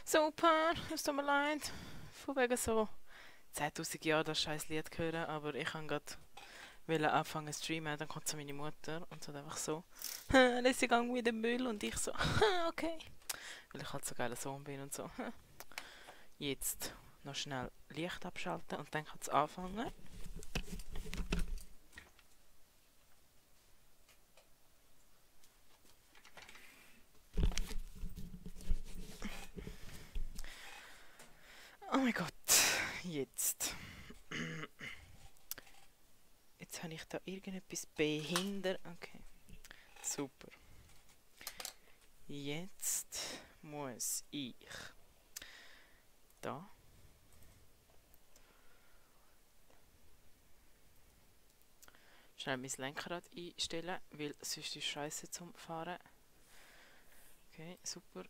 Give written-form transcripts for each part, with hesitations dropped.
Super, es tut mir leid. Von wegen so 10.000 Jahre das scheiß Lied hören, aber ich kann gerade anfangen zu streamen, dann kommt so meine Mutter und sagt einfach so, lass sie gang mit dem Müll und ich so, okay. Weil ich halt so geiler Sohn bin und so. Jetzt noch schnell Licht abschalten und dann kann es anfangen. Oh mein Gott, jetzt. Jetzt habe ich da irgendetwas behindert. Okay, super. Jetzt muss ich da schnell mein Lenkrad einstellen, weil sonst ist es scheiße zum Fahren. Okay, super.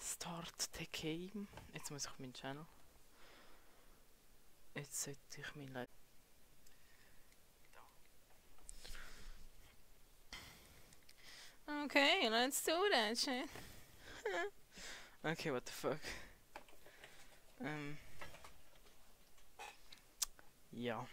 Start the game. Jetzt muss ich meinen Channel. Jetzt sollte ich mein Okay, let's do that shit. Okay, what the fuck. Ja.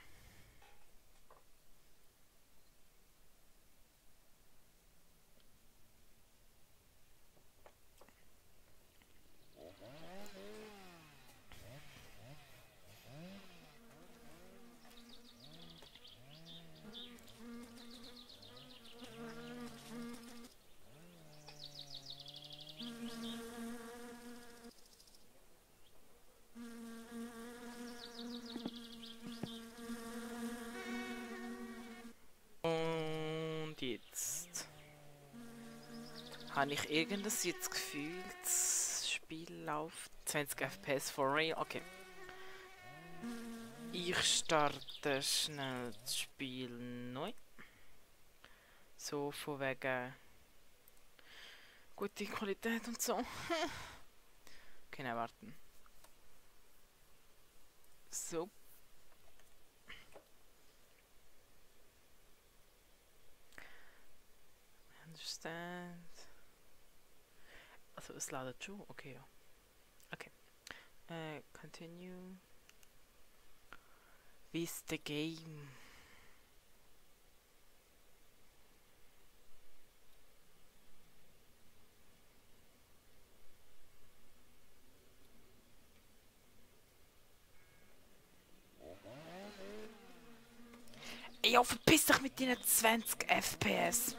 Und jetzt habe ich irgendwas jetzt Gefühl, das Spiel läuft 20 FPS for real. Okay. Ich starte schnell das Spiel neu. So von wegen gute Qualität und so. Okay, nein, warten. So. Understand. Also es ladet schon, okay, ja. Okay. Continue. With the game. Ja, verpiss dich mit deinen 20 FPS.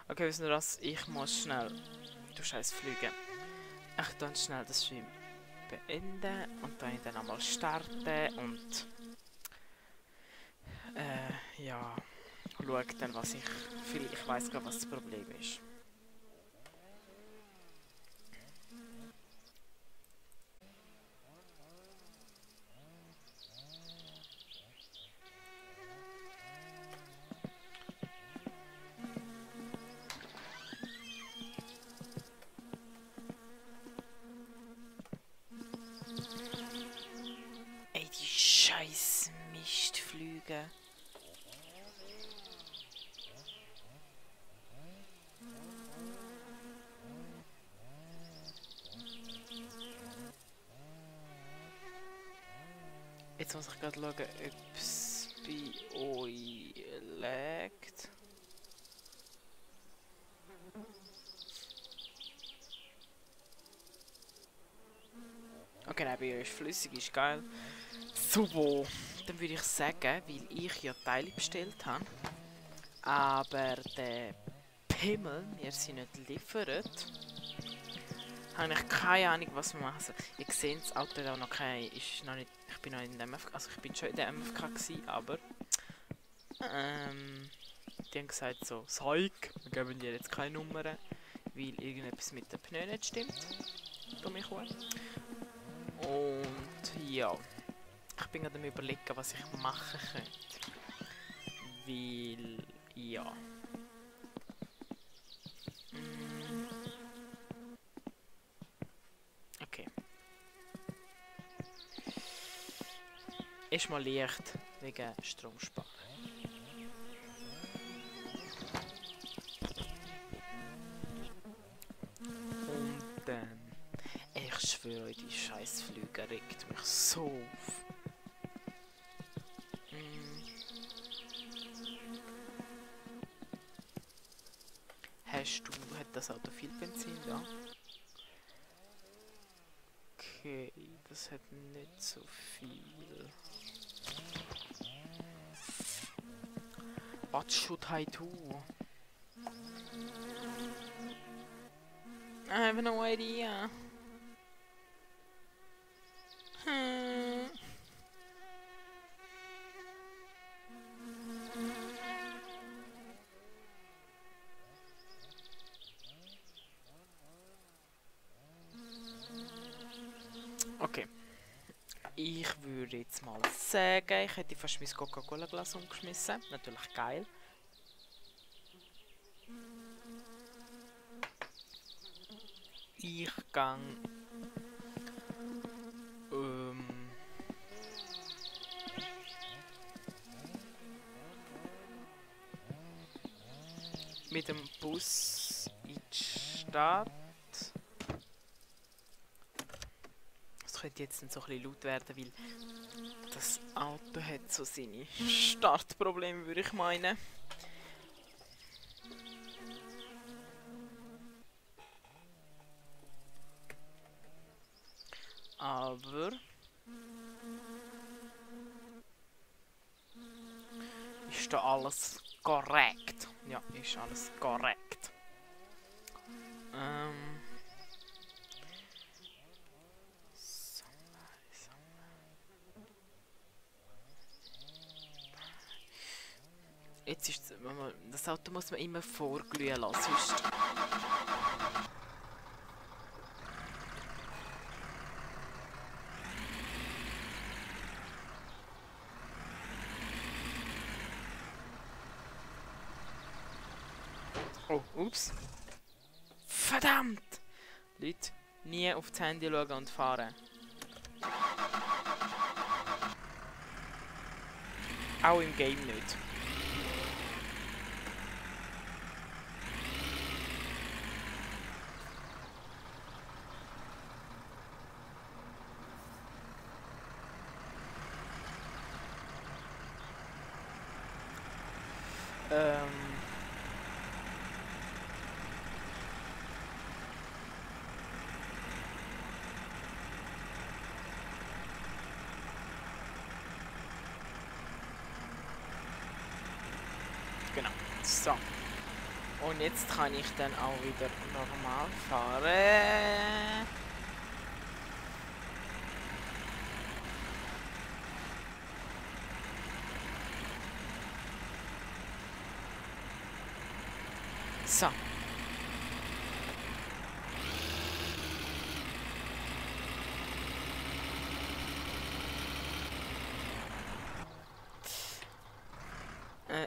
Okay, wissen wir das? Ich muss schnell. Du scheiß Flüge. Ich dann schnell das Stream beenden und dann einmal starten und ja, schau dann, was ich vielleicht weiß gar, was das Problem ist. Ey, die scheiß Mistflüge. Jetzt muss ich gerade schauen, ob es bei euch laggt. Okay, nein, bei euch ist flüssig, ist geil. So, dann würde ich sagen, weil ich ja Teile bestellt habe, aber der Pimmel mir sie nicht liefert, habe ich keine Ahnung, was wir machen sollen. Ihr seht, das Auto hat auch noch keine, ist noch nicht, ich bin noch in der MFK, also ich bin schon in der MFK gewesen, aber die haben gesagt so, Zeug, wir geben dir jetzt keine Nummern, weil irgendetwas mit den Pneus nicht stimmt. Um mich herum. Und ja, ich bin gerade am überlegen, was ich machen könnte. Weil, ja. Okay. Erstmal Licht wegen Stromsparen. schwöre euch, die scheiß Flüge regt mich so auf. Hat das Auto viel Benzin da? Okay, das hat nicht so viel. What should I do? I have no idea. Okay. Ich würde jetzt mal sagen, ich hätte fast mein Coca-Cola-Glas umgeschmissen. Natürlich geil. Ich gang mit dem Bus in die Stadt. Es könnte jetzt nicht so ein bisschen laut werden, weil das Auto hat so seine Startprobleme, würde ich meinen. Aber ist da alles korrekt? Ja, ist alles korrekt. Jetzt ist das Auto muss man immer vorglühen lassen, sonst oh, ups. Verdammt! Leute, nie auf das Handy schauen und fahren. Auch im Game nicht. Genau. So. Und jetzt kann ich dann auch wieder normal fahren. So.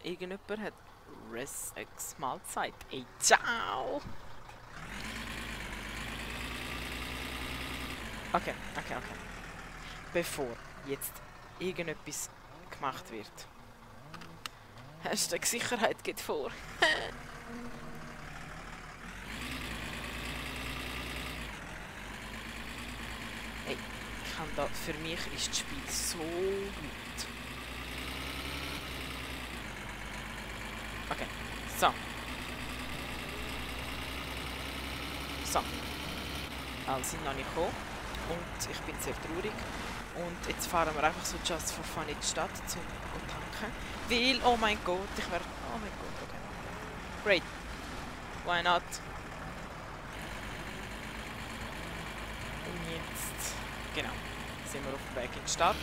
Irgendjemand hat Res-Ex Mahlzeit. Ey, ciao! Okay. Bevor jetzt irgendetwas gemacht wird. Hashtag Sicherheit geht vor. Hey, ich kann da, für mich ist das Spiel so gut. Okay, so. Also sind noch nicht gekommen. Und ich bin sehr traurig. Und jetzt fahren wir einfach so just for fun in die Stadt zum tanken. Weil, oh mein Gott, ich werde... Oh mein Gott, okay. Great. Why not? Und jetzt... Genau. Sind wir auf dem Weg in die Stadt.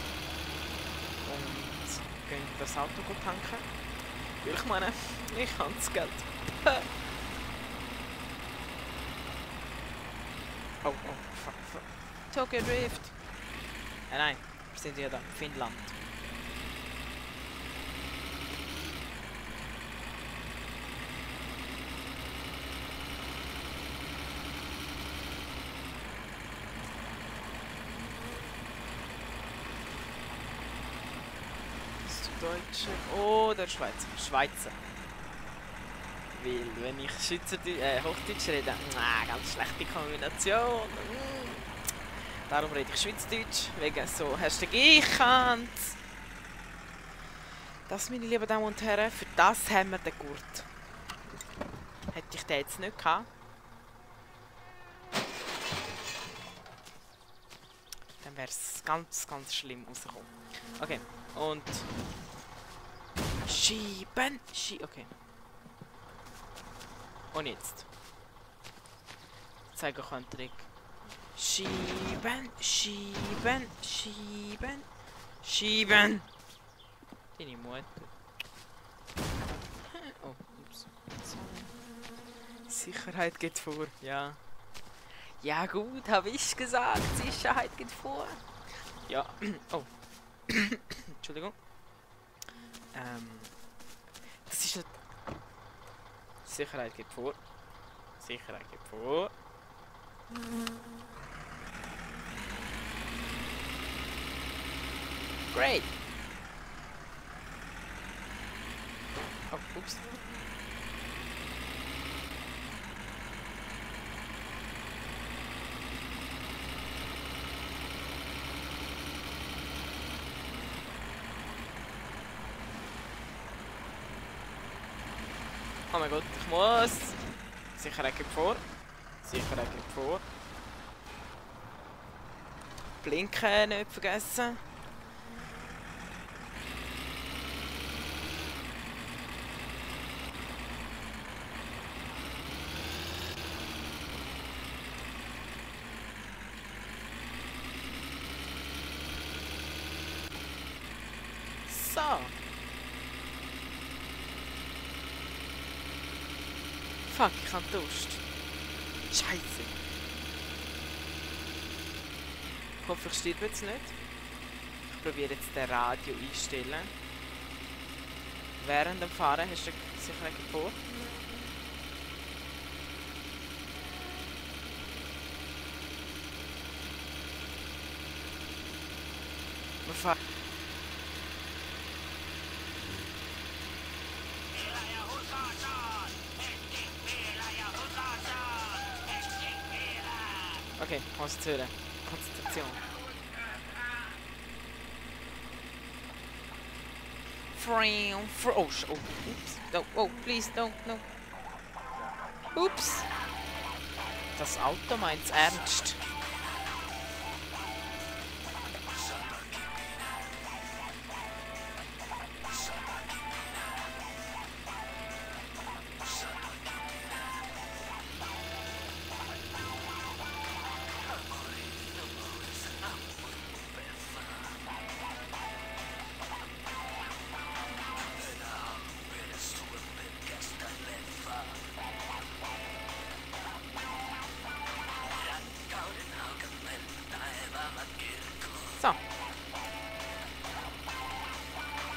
Und gehen das Auto tanken. Weil ich meine, ich habe das Geld. Oh, fuck. Tokyo Drift. Nein, wir sind ja da, Finnland. Bist du Deutsche? Oh, der Schweizer. Weil, wenn ich Hochdeutsch rede, ganz schlechte Kombination. Darum rede ich Schweizerdeutsch, wegen so hast du gekannt. Das, meine lieben Damen und Herren, für das haben wir den Gurt. Hätte ich den jetzt nicht gehabt, dann wäre es ganz, ganz schlimm rausgekommen. Okay, und... Schieben! Okay. Und jetzt. Zeige euch einen Trick. Schieben, schieben, schieben, schieben! Deine Mutter. Oh, ups. Sicherheit geht vor, ja. Ja gut, habe ich gesagt. Sicherheit geht vor. Ja, oh. Entschuldigung. Das ist nicht... Sicherheit geht vor. Sicherheit geht vor. Great. Oh, ups. Oh mein Gott, ich muss. Sicherheit geht vor. Sicherheit geht vor. Blinken nicht vergessen. So. Fuck, ich hab Durst. Scheiße. Ich hoffe, ich stirb jetzt nicht. Ich probiere jetzt den Radio einstellen. Während dem Fahren hast du sicher vor. Wir fahren. Okay, konzentrieren. Konzentration. Oh, oops. No, oh, please, no. Ups. Das Auto meint's ernst. So.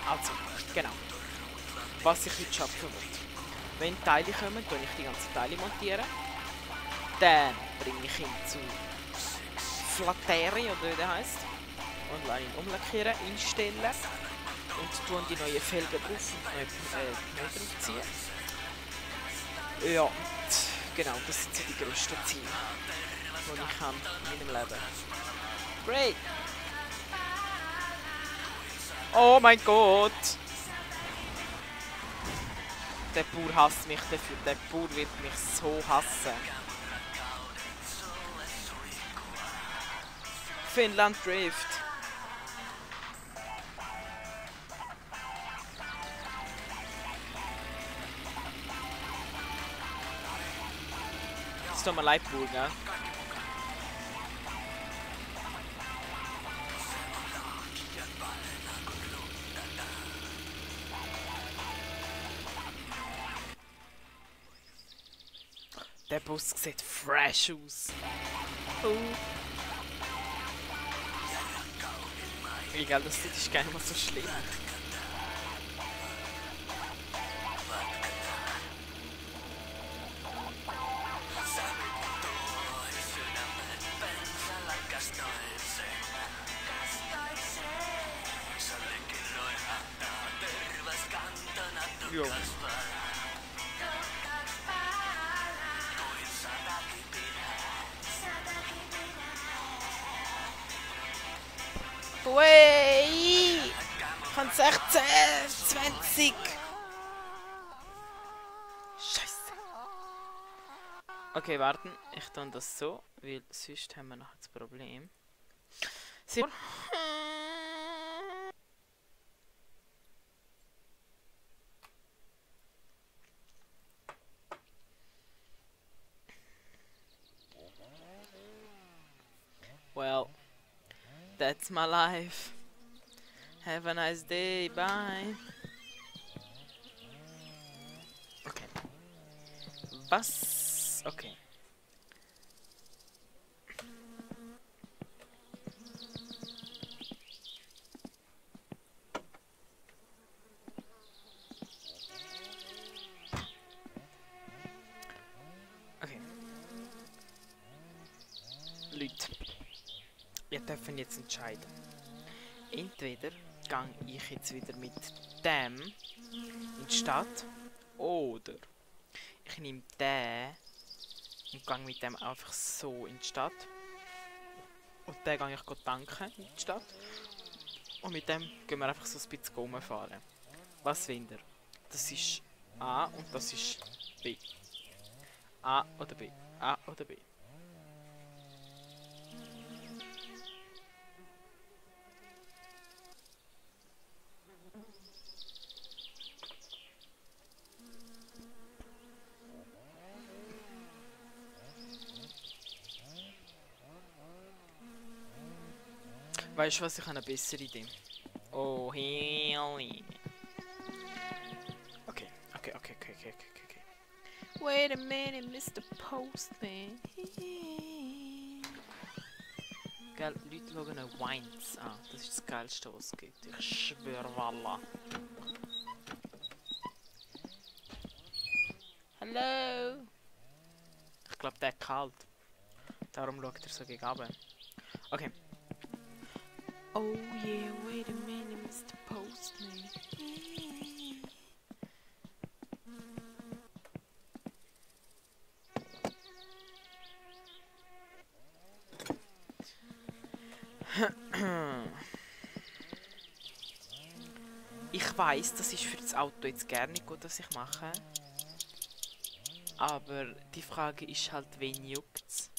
Also, genau. Was ich heute schaffen will. Wenn Teile kommen, tue ich die ganzen Teile montieren. Dann bringe ich ihn zu Flatteri, oder wie der heisst. Und lasse ihn umlackieren, einstellen. Und tue die neuen Felgen drauf und neu draufziehen. Ja, und genau, das sind so die grössten Ziele, die ich habe in meinem Leben. Great! Oh mein Gott! Der Bauer hasst mich dafür. Der Bauer wird mich so hassen. Finnland Drift. Es tut mir leid, Bauer, gell? Der Bus sieht fresh aus. Oh. Egal, das ist gar nicht mal so schlimm. Jo. Wey! Ich kann 16, 20. Scheiße. Okay, warten. Ich tue das so, weil sonst haben wir noch das Problem. Sie Well, that's my life. Have a nice day. Bye. Okay. Was? Okay. Okay. Leute, ihr dürft jetzt entscheiden. Entweder gehe ich jetzt wieder mit dem in die Stadt oder ich nehme den und gehe mit dem einfach so in die Stadt. Und den gehe ich tanken in die Stadt. Und mit dem gehen wir einfach so ein bisschen rumfahren. Was wollt ihr? Das ist A und das ist B. A oder B? A oder B? Weißt du was, ich habe eine bessere Idee. Oh, Heli. Okay. Wait a minute, Mr. Postman. Gell, Leute schauen Wines an. Das ist das Geilste, was es gibt. Ich schwöre, Wallah. Hallo? Ich glaube, der ist kalt. Darum schaut er so gegen runter. Okay. Oh yeah, wait a minute, Mr. Postman. Ich weiß, das ist für das Auto jetzt gerne nicht gut, was ich mache. Aber die Frage ist halt, wen juckt's?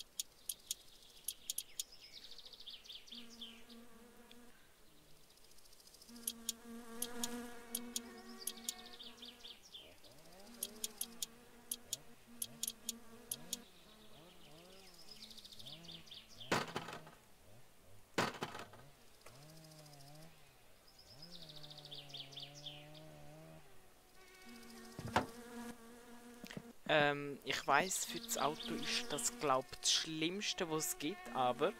Ich weiß, für das Auto ist das, glaube ich, das Schlimmste, was es gibt, aber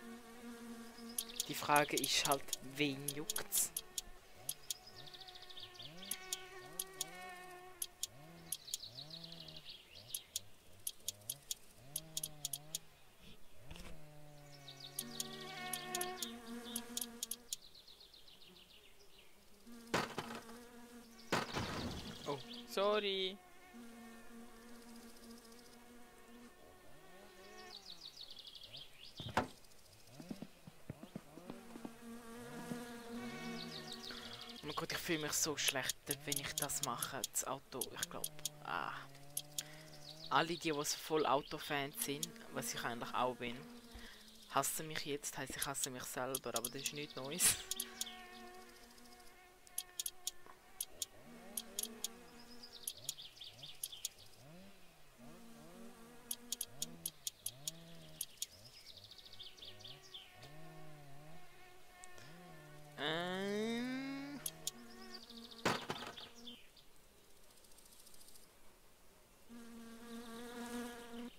die Frage ist halt, wen juckt's? Oh, sorry. Oh mein Gott, ich fühle mich so schlecht, wenn ich das mache, das Auto, ich glaube, alle die so voll Autofans sind, was ich eigentlich auch bin, hassen mich jetzt, heisst ich hasse mich selber, aber das ist nichts Neues.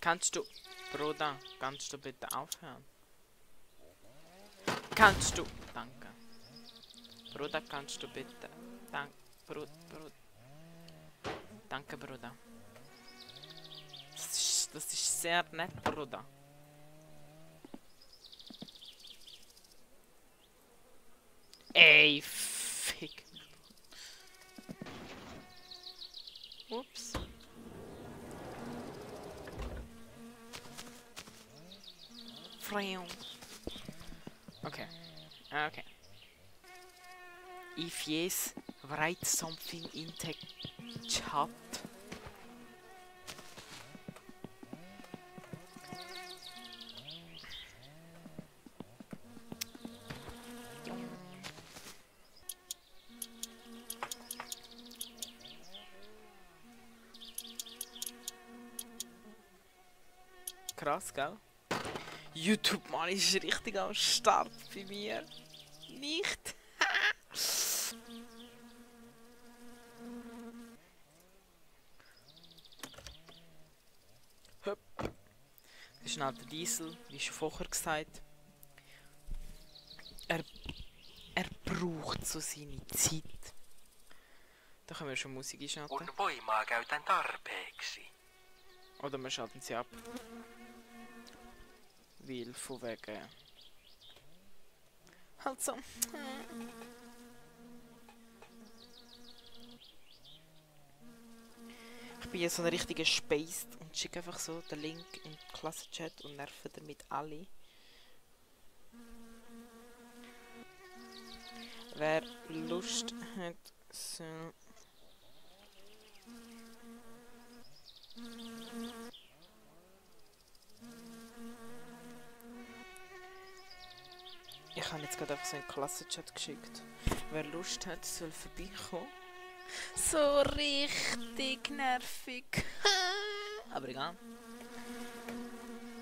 Kannst du, Bruder, kannst du bitte aufhören? Kannst du, danke. Bruder, kannst du bitte, danke, Bruder. Das ist sehr nett, Bruder. Ey, fick. Ups. Okay. Okay. If yes, write something in the chat. Krass, gell? YouTube, Mann, ist richtig am Start bei mir. Nicht? Höpp. Das ist ein alter Diesel, wie schon vorher gesagt. Er braucht so seine Zeit. Da können wir schon Musik einschalten. Kun voimaa käytän tarpeeksi. Oder wir schalten sie ab. Weil von wegen... Halt so. Ich bin jetzt so ein richtiger Spaced und schicke einfach so den Link in den Klassenchat und nerve damit alle. Wer Lust hat, so... Ich habe jetzt gerade einfach so einen Klassenchat geschickt. Wer Lust hat, soll vorbeikommen. So richtig nervig. Aber egal.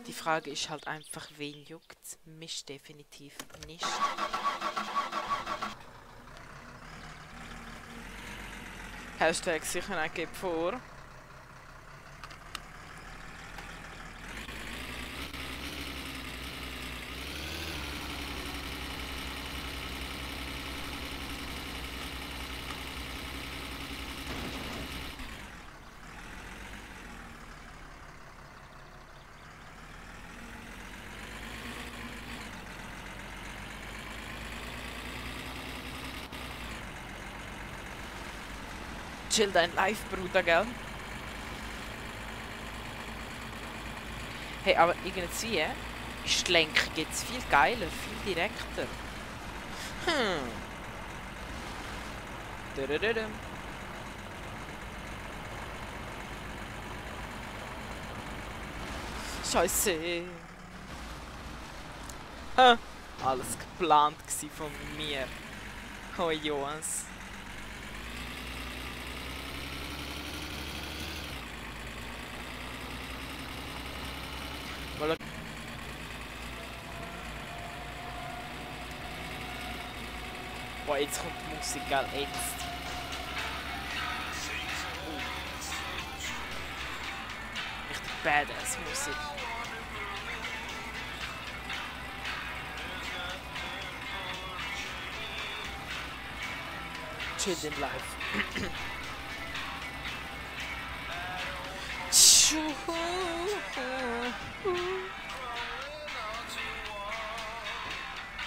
Die Frage ist halt einfach, wen juckt's? Mich definitiv nicht. Hashtag Sicherheit geht vor. Chill dein Live, Bruder, gell? Hey, aber irgendwie ist die Lenkung jetzt viel geiler, viel direkter. Dudududum. Scheiße. Alles geplant gsi von mir. Oh Johannes. Boah, jetzt kommt die Musik, gell? Jetzt. Richtig badass Musik. Chill den Live.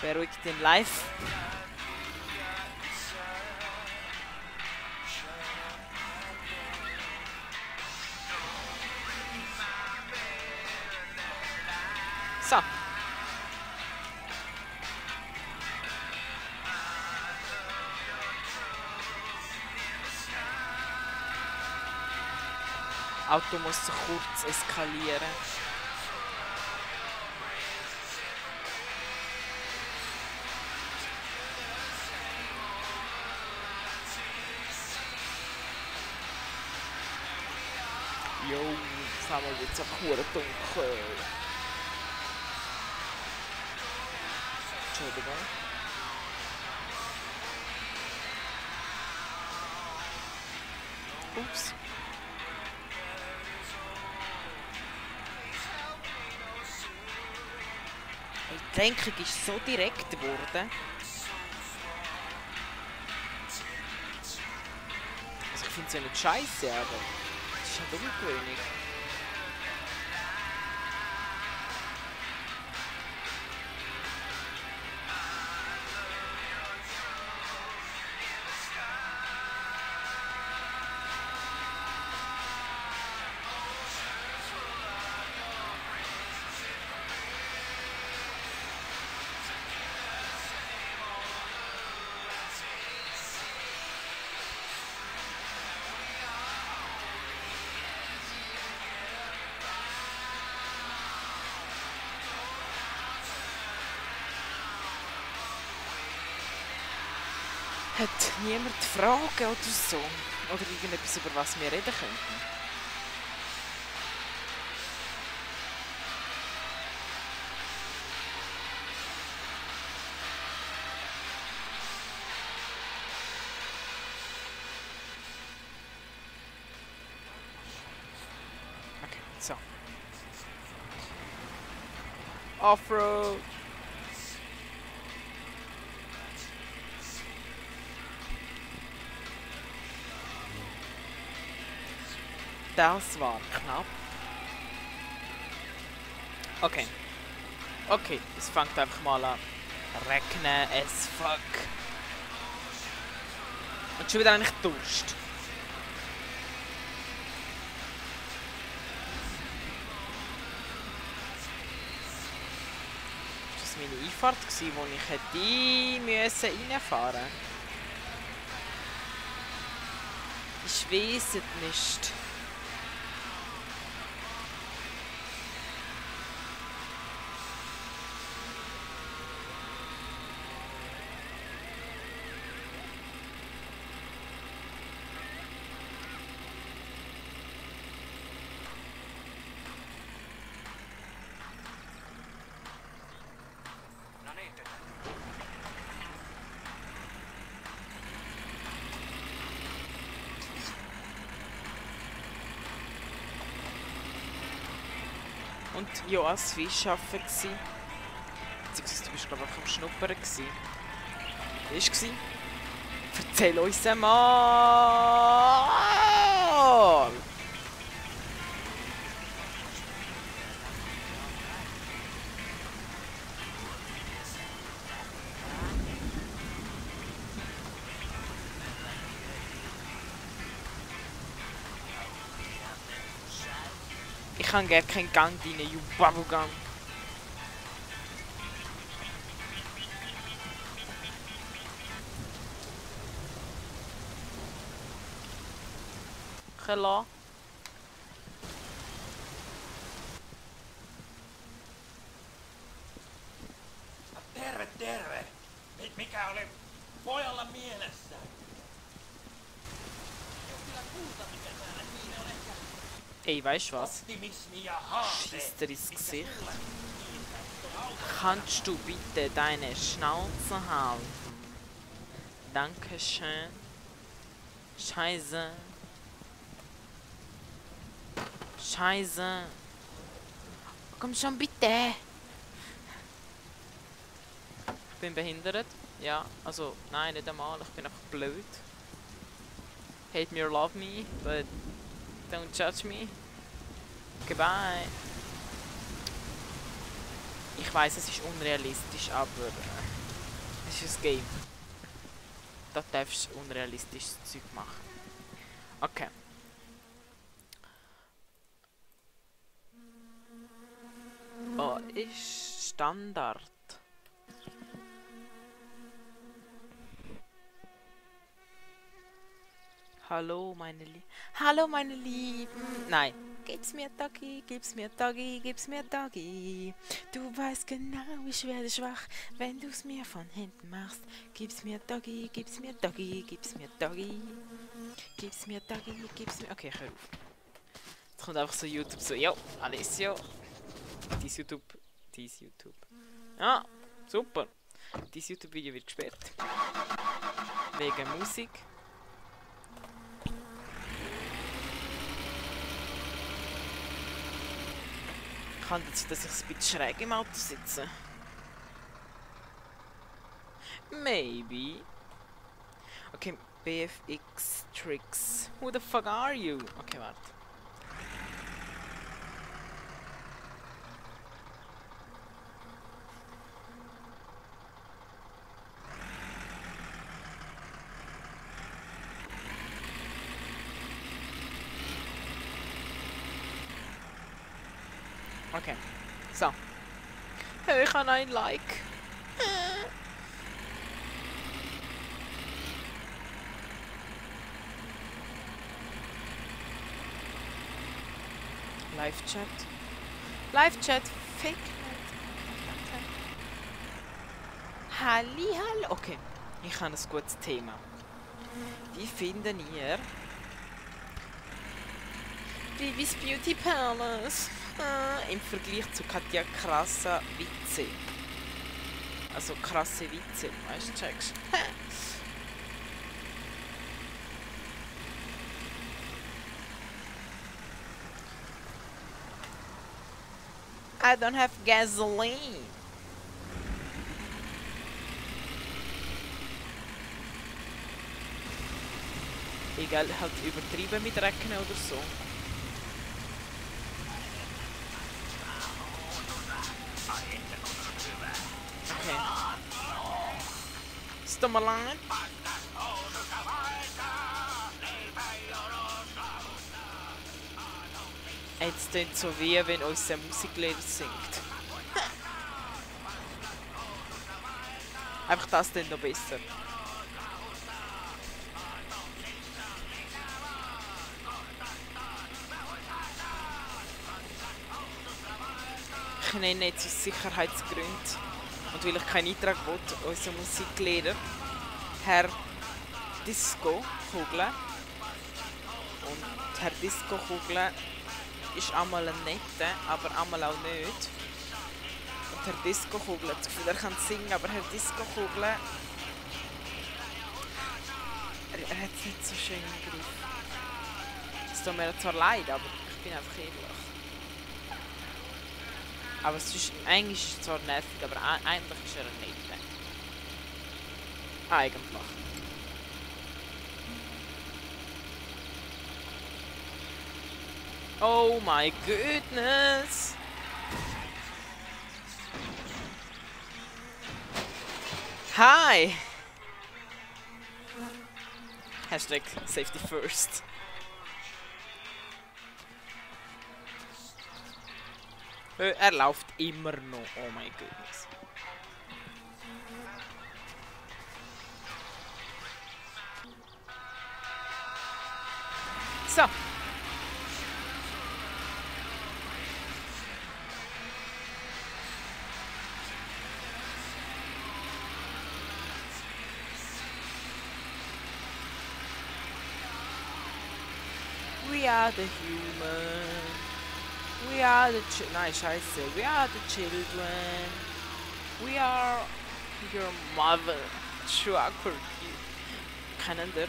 Beruhigt den Live. So. Auto muss so kurz eskalieren. Jo, jetzt haben wir jetzt auch hure dunkel. Entschuldigung. Ups. Die Lenkung ist so direkt geworden. Also ich finde es ja nicht scheiße, aber es ist halt ungewöhnlich. Hat niemand Fragen oder so? Oder irgendetwas, über was wir reden könnten? Okay, so. Offroad! Das war knapp. Okay. Okay, es fängt einfach mal an. Regnen as fuck. Und schon wieder eigentlich Durst. Ist das meine Einfahrt gewesen, wo ich hätte reinfahren müssen? Ich weiß es nicht. Und ja, als Fisch arbeiten gsi. Beziehungsweise du bist glaube ich am Schnuppern gsi. Ist gsi? Erzähl uns einmal! Ich kann gar keinen Gang rein, you Bubblegum. Hello? Terve, terve! Mikä oli pojalla mielessä? Ey, weißt du was? Optimismi ja haaste. Schießt dir ins Gesicht. Kannst du bitte deine Schnauze halten? Dankeschön. Scheiße. Scheiße. Komm schon bitte. Ich bin behindert. Ja, also nein, nicht einmal. Ich bin einfach blöd. Hate me or love me, but don't judge me. Goodbye. Ich weiß, es ist unrealistisch, aber es ist ein Game. Da darfst du unrealistisches Zeug machen. Okay. Was ist Standard? Hallo meine Lieben. Nein. Gib's mir Doggy, gib's mir Doggy, gib's mir Doggy. Du weißt genau, ich werde schwach, wenn du's mir von hinten machst. Gib's mir Doggy, gib's mir Doggy, gib's mir Doggy. Gib's mir Doggy, gib's mir... Okay, ich hör auf. Jetzt kommt einfach so YouTube so, jo, Alessio. Dies YouTube. Ja, super. Dieses YouTube-Video wird gesperrt. Wegen Musik. Kann es, dass ich ein bisschen schräg im Auto sitze? Maybe. Okay, BFX Tricks. Who the fuck are you? Okay, warte. Okay, so. Hey, ich habe ein Like. Live-Chat. Live-Chat. Fake. Hallihallo. Okay, ich habe ein gutes Thema. Die finden ihr Vivis Beauty Palace. Im Vergleich zu Katja krasser Witze. Also krasse Witze, weißt du, checkst. I don't have gasoline. Egal, halt übertrieben mit Recken oder so. Okay. Es tut mir leid. Jetzt klingt so wie wenn unser Musiklehrer singt. Einfach das klingt noch besser. Ich nenne jetzt aus Sicherheitsgründen und weil ich keinen Eintrag will, unser Musiklehrer, Herr Disco Kugler. Und Herr Disco Kugler ist einmal ein netter, aber einmal auch nicht. Und Herr Disco Kugler hat das Gefühl, er kann singen, aber Herr Disco Kugler, er hat es nicht so schön im Griff. Es tut mir zwar leid, aber ich bin einfach ehrlich. Aber es ist, eigentlich ist es zwar nervig, aber eigentlich ist er ein netter. Eigentlich. Oh my goodness! Hi! Hashtag safety first. Er läuft immer noch. Oh my goodness. So. We are the human. We are the nein, scheiße. We are the children. We are your mother. Trucker. Kennen der?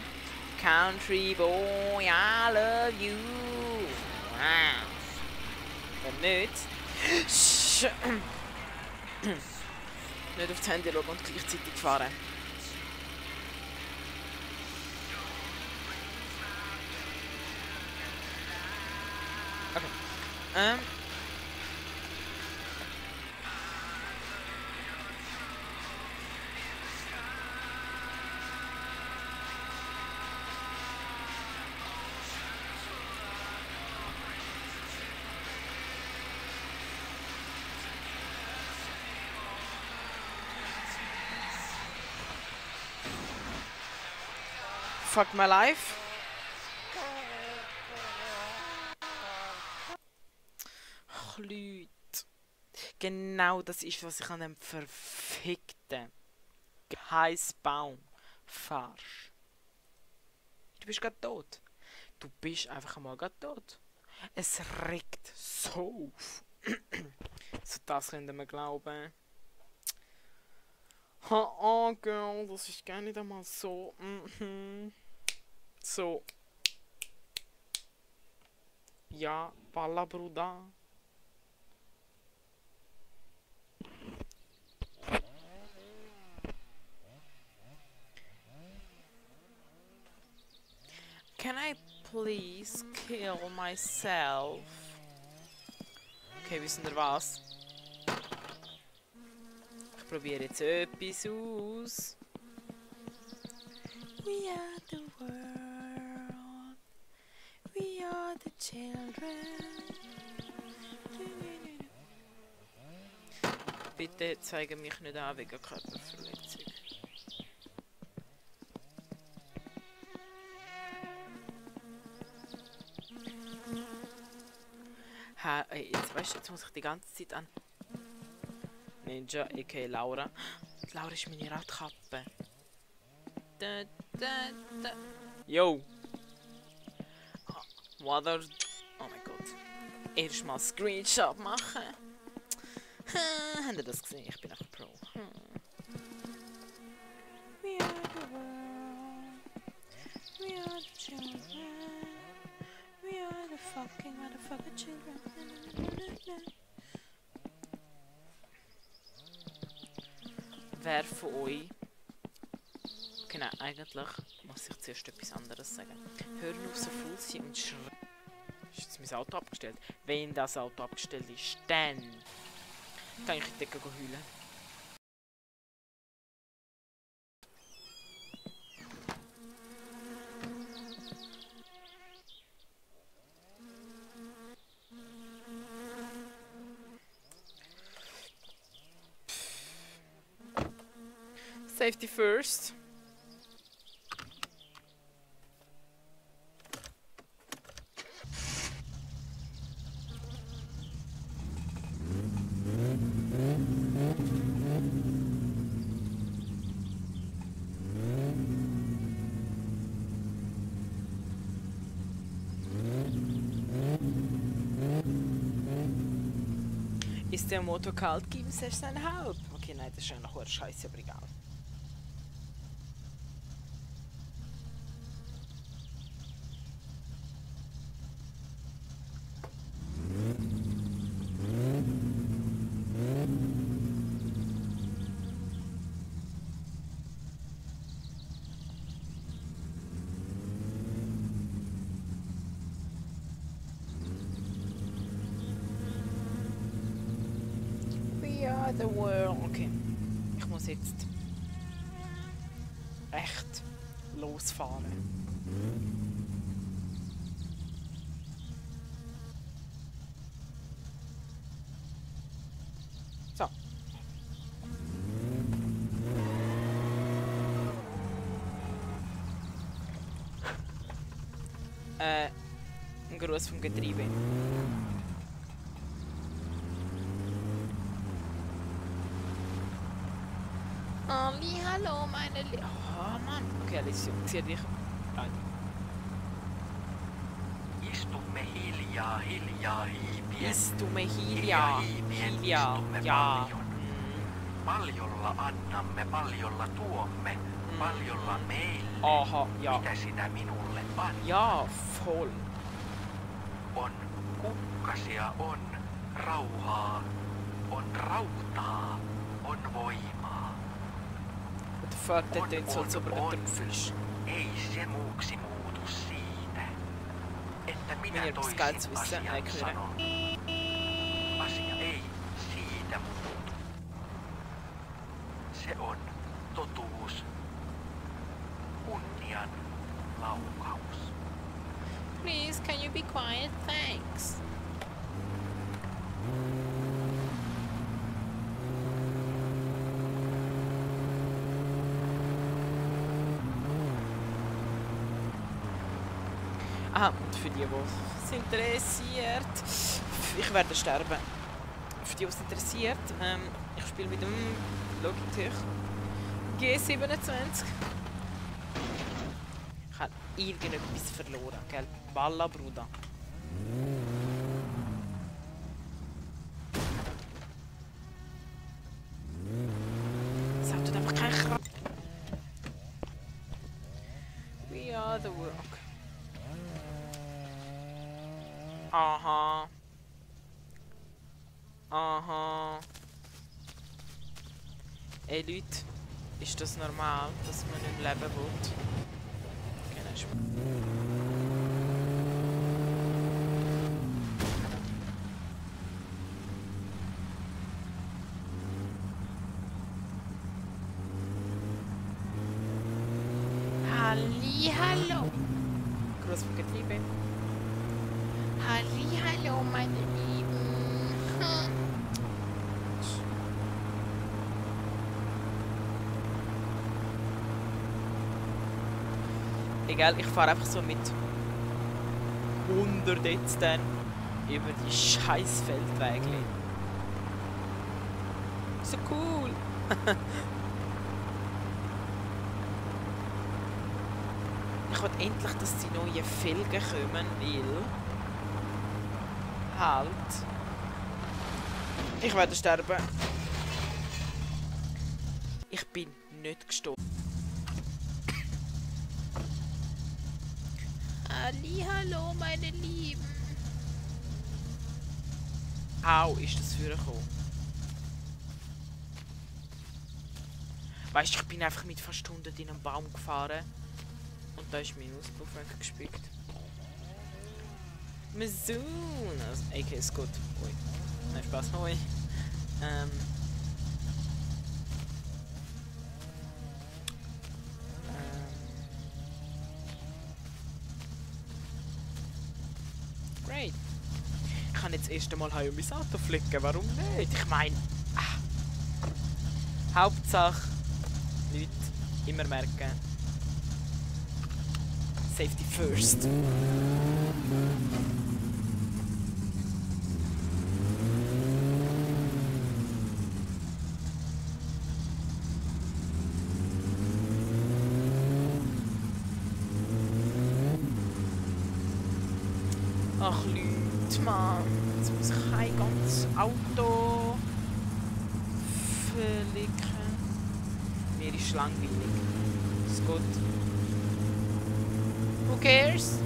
Country boy, I love you. Wenn nicht. Nicht aufs Handy schauen und gleichzeitig fahren. Okay. Fuck my life. Ach, Leute. Genau das ist, was ich an dem verfickten Geheißbaum falsch. Du bist gerade tot. Du bist einfach einmal gerade tot. Es regt so auf. So, das können wir glauben. Oh, Girl, das ist gar nicht einmal so. So. Ja, Balla Bruder. Can I please kill myself? Okay, wissen ihr was? Ich probiere jetzt etwas aus. We are the world. We are the children. Bitte zeige mich nicht an wegen Körperverletzung. Jetzt weißt du, jetzt muss ich die ganze Zeit an Ninja, a.k.a. Laura. Laura ist meine Radkappe. Yo! Water. Oh mein Gott. Erstmal Screenshot machen. Habt ihr das gesehen? Ich bin auch Pro. We are the world. We are the children. We are the fucking motherfucking children. Wer von euch... Genau, eigentlich muss ich zuerst etwas anderes sagen. Hören auf so faul sein und schreien. Ist jetzt mein Auto abgestellt? Wenn das Auto abgestellt ist, dann kann ich in die Decke heulen. Safety first. Ist der Motor kalt, geben Sie es ein Halb. Okay, nein, das ist ja noch scheiße, aber egal. The world. Okay. Ich muss jetzt echt losfahren. So. Ein Gruß vom Getriebe. Hallo, meine Oh Mann. Okay, Alicia, zieh dich ein. Istumme hiljaa, hiljaa hiipien. Istumme hiljaa, hiljaa, jaa. Paljolla annamme, paljolla tuomme, paljolla meille. Aha, ja. Mitä sinä minulle annat? Ja, voll. On kukkasia, on rauhaa, on rautaa, on voimaa. What the fuck, der tönt so, als ob er getrunken ist. Ei se muuksi muutu siitä, että minä Wenn ihr etwas toisin Geiles wissen, asian können. sanon. Asia ei siitä muutu. Se on totuus, kunnian laukaus. Please, can you be quiet? Thanks. Aha, und für die, die es interessiert, ich werde sterben. Für die, die es interessiert, ich spiele mit dem Logitech G27. Ich habe irgendetwas verloren, gell? Balla, Bruder. Das Auto hat einfach keinen Kraft. We are the world. Aha. Aha. Ey Leute, ist das normal, dass man nicht leben will? Genau. Hallihallo. Gruß vom Getriebe. Hallihallo, meine Lieben. Egal, ich fahre einfach so mit 100 jetzt dann über die scheiß Feldwege. So cool. Ich will endlich, dass die neuen Felgen kommen, weil... Halt. Ich werde sterben. Ich bin nicht gestorben. Hallo, meine Lieben. Au, ist das vorgekommen? Weißt du, ich bin einfach mit fast 100 in einen Baum gefahren. Und da ist mein Auspuff weggespickt. Mazoon! Also, okay, ist gut. Ui. Nein, Spaß, hoi. Great. Ich kann jetzt erst einmal heim mein Auto flicken, warum nicht? Ich meine, Hauptsache, Leute immer merken, Safety first. Ach Leute, Mann, jetzt muss ich ein ganzes Auto verlicken. Mir ist langweilig. Ist gut. Who cares?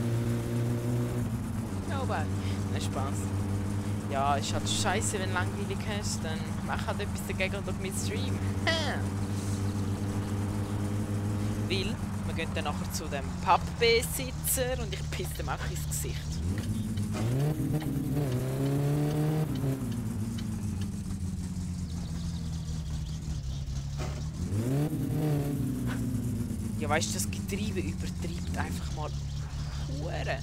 Nobody. Nein, Spaß. Ja, ist halt scheiße, wenn du langweilig hast, dann mach halt etwas dagegen und auf mit Stream. Weil, wir gehen dann nachher zu dem Pappbesitzer und ich pisse dem auch ins Gesicht. Ja, weißt du, das Getriebe übertreibt einfach mal Hure.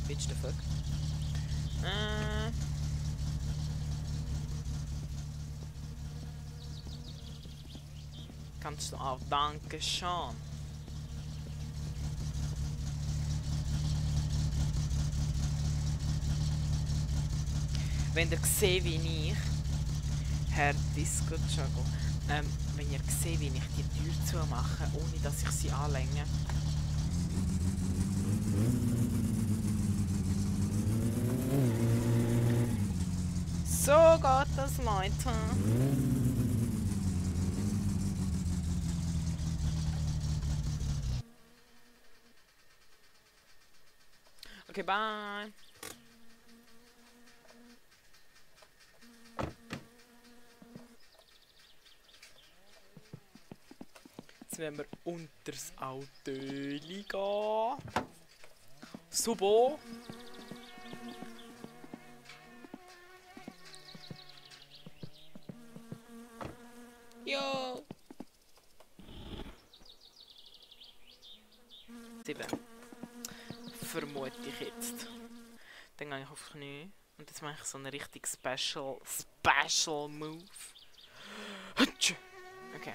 Bitch the fuck. Kannst du auch, danke schon. Wenn ihr seht, wie ich, Herr Disco Jago, wenn ihr seht, wie ich die Tür zumache, ohne dass ich sie anlänge. So geht das, Leute. Okay, bye. Jetzt werden wir unter das Auto gehen. Super. Jo. 7. Vermute ich jetzt. Dann gehe ich auf die Knie. Und jetzt mache ich so einen richtig Special Move. Okay. Okay.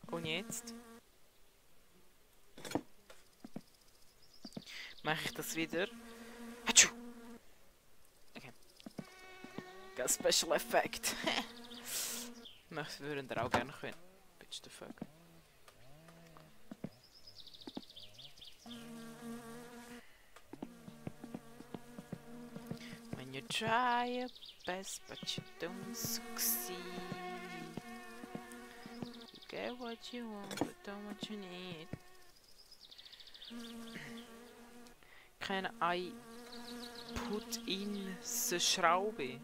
Und jetzt mache ich das wieder. Okay. Ganz Special Effekt. Das würden wir auch gerne können. Bitch the fuck. When you try your best but you don't succeed. You get what you want but don't what you need. Can I put in the Schraube?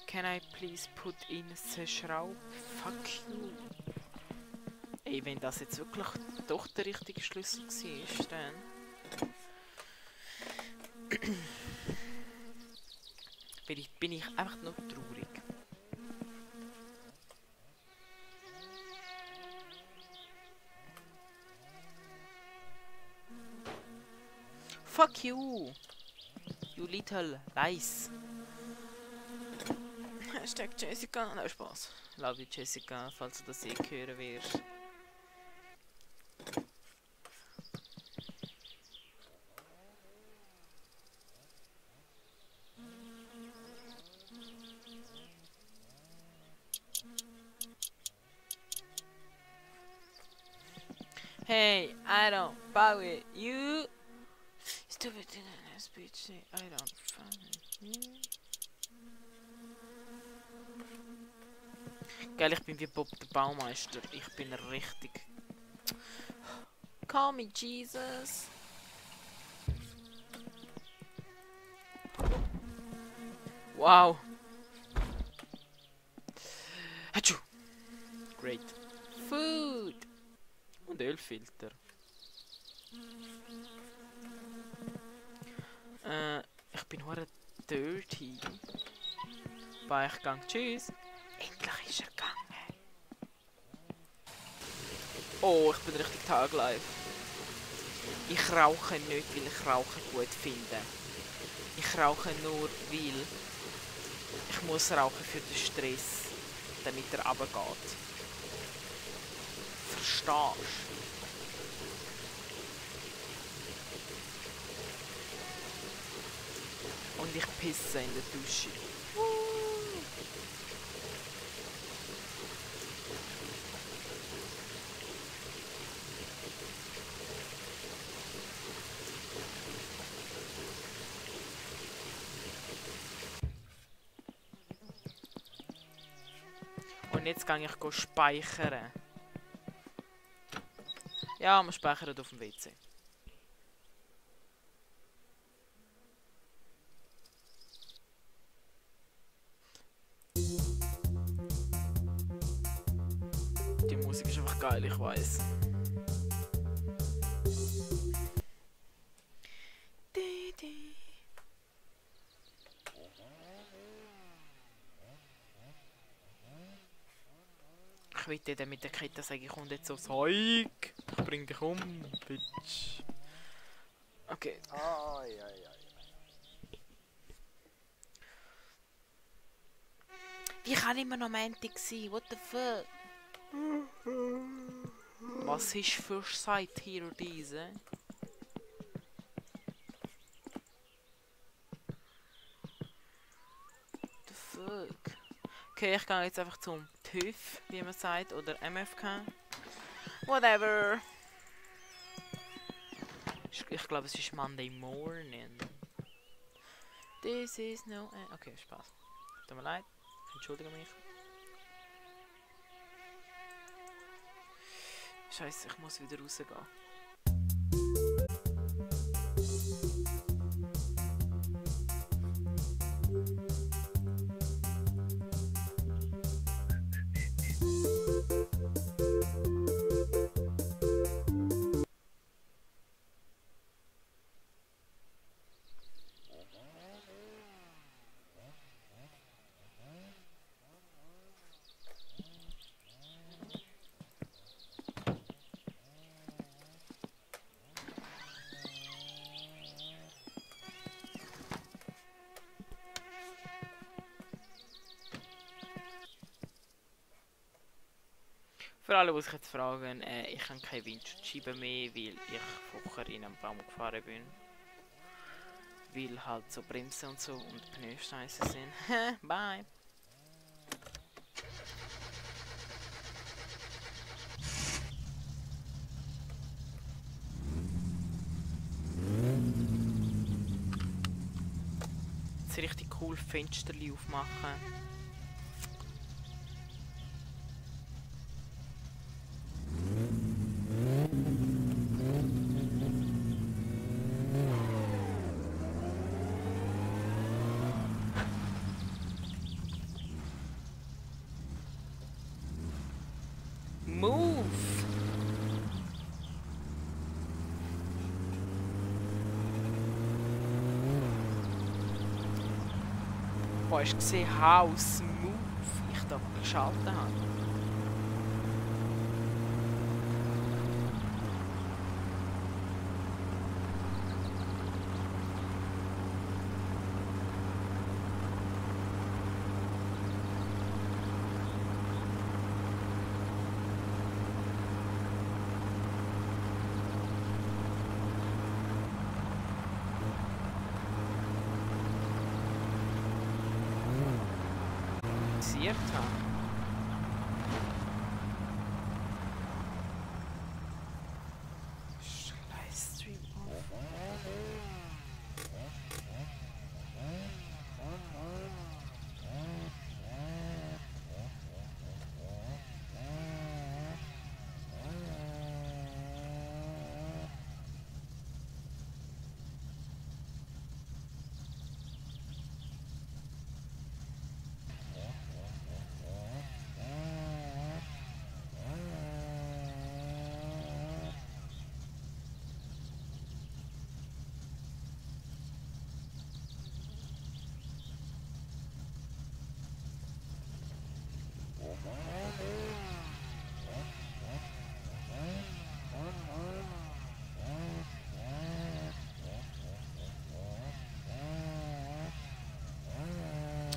Can I please put in the Schraube? Fuck you. Ey, wenn das jetzt wirklich doch der richtige Schlüssel war, dann... bin ich einfach nur traurig. Fuck you! You little lies! Hashtag Jessica. Nein, Spaß. Love you, Jessica, falls du das hören wirst. I don't fuck with you. Stupid bitch. I don't fuck with you. Geil, ich bin wie Bob der Baumeister. Ich bin richtig. Call me Jesus. Wow. Hatschu. Great. Food. Und Ölfilter. Ich bin hure dirty. Beichgang. Tschüss. Endlich ist er gegangen. Oh, ich bin richtig taglive. Ich rauche nicht, weil ich Rauchen gut finde. Ich rauche nur, weil ich muss rauchen für den Stress, damit er runtergeht. Verstehst du? Und ich pisse in der Dusche. Und jetzt gehe ich speichern. Ja, man speichert auf dem WC. Die Musik ist einfach geil, ich weiß. Ich will dir mit der Kette sagen, ich komme jetzt so Zeug. Ich bring dich um, Bitch. Okay. Wie kann immer noch Montag sein? What the fuck? Was ist für Site hier oder diese? What the fuck? Okay, ich gehe jetzt einfach zum TÜV, wie man sagt, oder MFK. Whatever. Ich glaube, es ist Monday morning. This is no... Okay, Spaß. Tut mir leid. Entschuldige mich. Scheiße, ich muss wieder rausgehen. Für alle, die sich jetzt fragen, ich habe keine Windschutzscheibe mehr, weil ich vorher in einen Baum gefahren bin. Weil halt so Bremsen und so und Pneu scheiße sind. Bye! Jetzt richtig cool Fensterli aufmachen. Move! Boah, hast du gesehen, how smooth ich da geschaltet habe? Habe.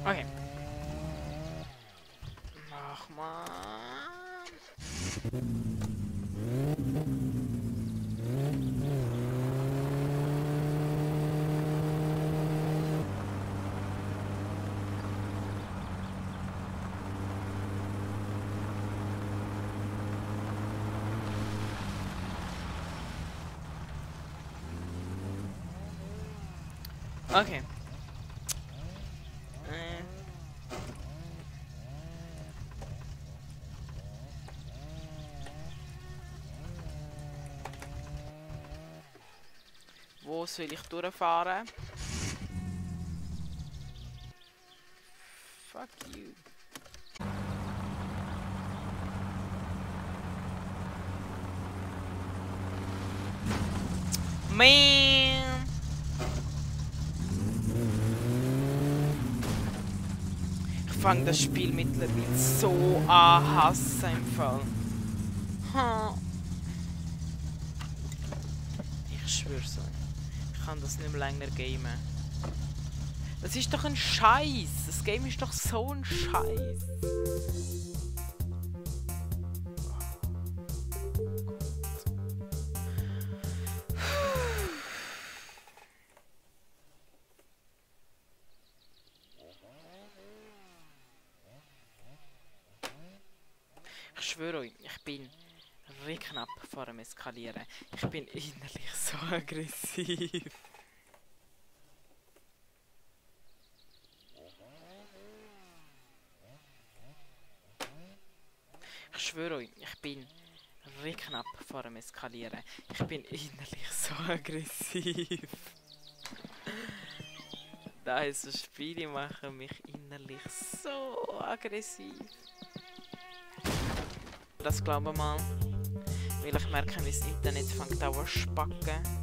Okay. Ach man. Okay. Wo soll ich durchfahren? Fuck you. Man! Ich fange das Spiel mittlerweile so an hassen im Fall. Hm. Ich schwör's euch. Ich kann das nicht mehr länger gamen. Das ist doch ein Scheiß. Das Game ist doch so ein Scheiß. Ich schwöre euch, ich bin richtig knapp vor dem Eskalieren. Ich bin innerlich so aggressiv. Ich schwöre euch, ich bin richtig knapp vor dem Eskalieren. Ich bin innerlich so aggressiv. Also Spiele machen mich innerlich so aggressiv. Das glauben wir mal. Weil ich merke, wie das Internet fängt auch an zu spacken.